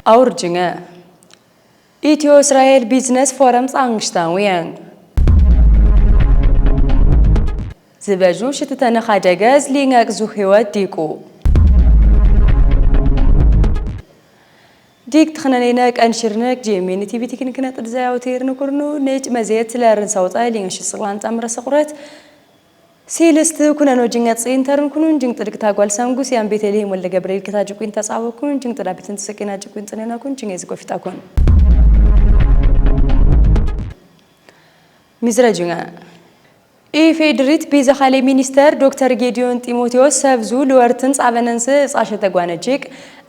አውርጅঙ ኢትዮ እስራኤል ቢዝነስ ፎረም ጻንግሽታውያን ዝበዡ ሽትተንኻ ደገዝ ሊንገቅዙ ህይወት ዲቁ ዲክ ትኽነኔነ ቀንሽርነክ ጄሜኒ ቲቪ ቲክንክነ ጥድዛያው ቴርን ኩርኑ ነጭ መዜት ለርን ሰውጣ ሊንገሽ ጽቅላን ጣምረ ሰቁረት ሲልስት ኩነኖ ጅንገጽ ኢንተርን ኩኑን ጅንቅ ጥድቅታ ጓል ሳንጉስ ያን ቤተልሔም ወልደ ገብርኤል ክታጅቁን ተጻወኩን ጅንቅ ጥዳቢትን ትስቂና ጅቁን ጽነና ኩን ጅንገ ዝቆፊጣ ኩን ሚዝረጅንገ ኢፌድሪት ቢዘኻሌ ሚኒስተር ዶክተር ጌዲዮን ጢሞቴዎስ ሰብዙ ልወርትን ጻበነንስ ጻሸ ተጓነጅቅ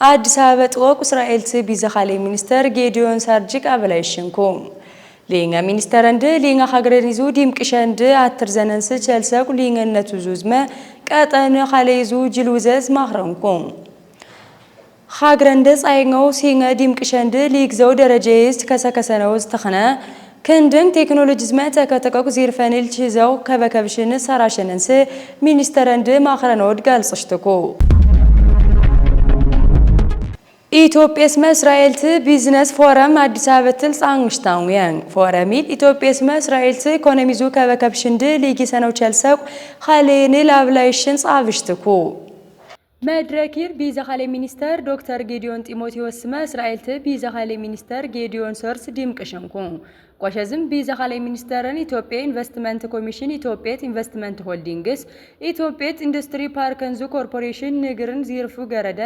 አዲስ አበባ ጥወቅ እስራኤልት ቢዘኻሌ ሚኒስተር ጌዲዮን ሳርጅቅ አበላይሽንኩ ሊንጋ ሚኒስተር እንድ ሊንጋ ሀገረን ይዙ ዲምቅሸንድ አትር ዘነንስ ቸልሰቁ ሊንገነቱ ዙዝመ ቀጠን ኻለ ይዙ ጅልውዘዝ ማኽረንኩ ሀገረንደ ጻይንገው ሲንገ ዲምቅሸንድ ሊግዘው ደረጃይዝ ከሰከሰነው ዝተኸነ ክንድን ቴክኖሎጂ ዝመ ተከተቀቁ ዚርፈንል ቺዘው ከበከብሽን ሰራሸንንስ ሚኒስተር እንድ ማኽረኖድ ጋልጽሽትኩ ኢትዮጵያስ እስራኤልት ቢዝነስ ፎረም አዲስ አበባ ትል ጻንግሽታውያን ፎረሚል ኢትዮጵያስ እስራኤልት ኢኮኖሚዙ ከበከብሽንድ ሊጊሰነው ቸልሰቁ ኻሌን ላብላይሽን ጻብሽትኩ መድረኪር ቢዘኻሌ ሚኒስተር ዶክተር ጌዲዮን ጢሞቴዎስ ስመ እስራኤልት ቢዘኻሌ ሚኒስተር ጌዲዮን ሶርስ ዲምቅሽንኩ ቆሸዝም ቢዘኻሌ ሚኒስተርን ኢትዮጵያ ኢንቨስትመንት ኮሚሽን ኢትዮጵያ ኢንቨስትመንት ሆልዲንግስ ኢትዮጵያ ኢንዱስትሪ ፓርከንዙ ኮርፖሬሽን ንግርን ዚርፉ ገረደ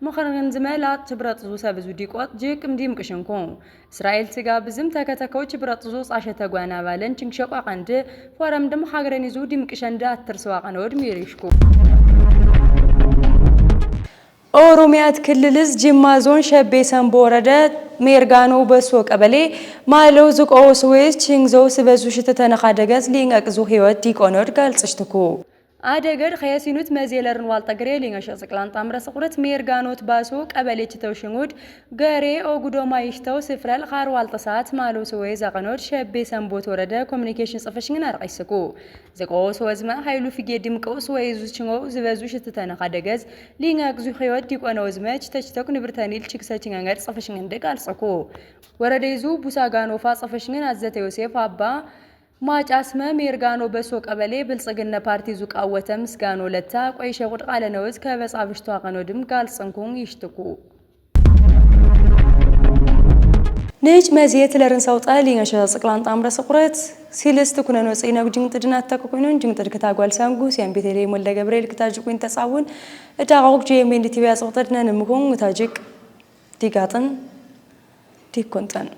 ምኽርን ዝመላት ችብረጥዙ ሰብዙ ዲቆጥ ጅቅም ዲምቅሽንኩ እስራኤል ትጋ ብዝም ተከተከው ችብረጥዙ ጻሸ ተጓና ባለን ችንክሸቋ ቀንድ ፎረም ድም ሀገረን ይዙ ዲምቅሸንዳ አትርስዋቀነወድ ሚሪሽኩ ኦሮሚያት ክልልዝ ጅማ ዞን ሸቤ ሰንቦ ወረደ ሜርጋኖ በሶ ቀበሌ ማለው ዝቆ ስዌስ ቺንግዘው ስበዙ ሽትተነኻ ደገዝ ሊንቀቅዙ ህይወት ዲቆኖድ ጋልጽሽትኩ አደገድ ከየሲኑት መዜለርን ዋልጠግሬ ሊንገሸ ጽቅላን ጣምረ ስቁረት ሜርጋኖት ባሶ ቀበሌ ችተው ሽንጉድ ገሬ ኦጉዶማ ይሽተው ስፍረል ኻር ዋልጠሳት ማሎ ስወይ ዘቀኖድ ሸቤ ሰንቦት ወረደ ኮሚኒኬሽን ጽፈሽግን አርቀይስኩ ዝቆ ስወዝመ ኃይሉ ፊጌ ድምቀው ስወይ ዙችንገው ዝበዙ ሽትተነኻ ደገዝ ሊንገቅዙ ህይወት ዲቆነው ዝመ ችተችተኩ ንብርተኒል ችግሰችንገንገድ ጽፈሽግን ደግ አልጽኩ ወረደ ይዙ ቡሳጋኖፋ ጽፈሽግን አዘተ ዮሴፍ አባ ማጫስመ ሜርጋኖ በሶ ቀበሌ ብልጽግነ ፓርቲ ዙቃወተ ምስጋኖ ለታ ቆይሸ ቁድቃለ ነውዝ ከበጻብሽቷ ቀኖድም ጋልጽንኩን ይሽትኩ ንጅ መዝየት ለርን ሰውጣ ሊንገሸ ጽቅላን ጣምረ ስቁረት ሲልስት ኩነኖ ጽይነግ ጅንጥድና ተከኩኑን ጅንጥድ ክታጓል ሳንጉ ሲያን ቤተልሔም ወልደ ገብርኤል ክታጅቁን ተጻውን እዳቆቅ ጄሜን ቲቪ ያጽቅጥድነ ንምኩን ታጅቅ ዲጋጥን ዲኮንጠን።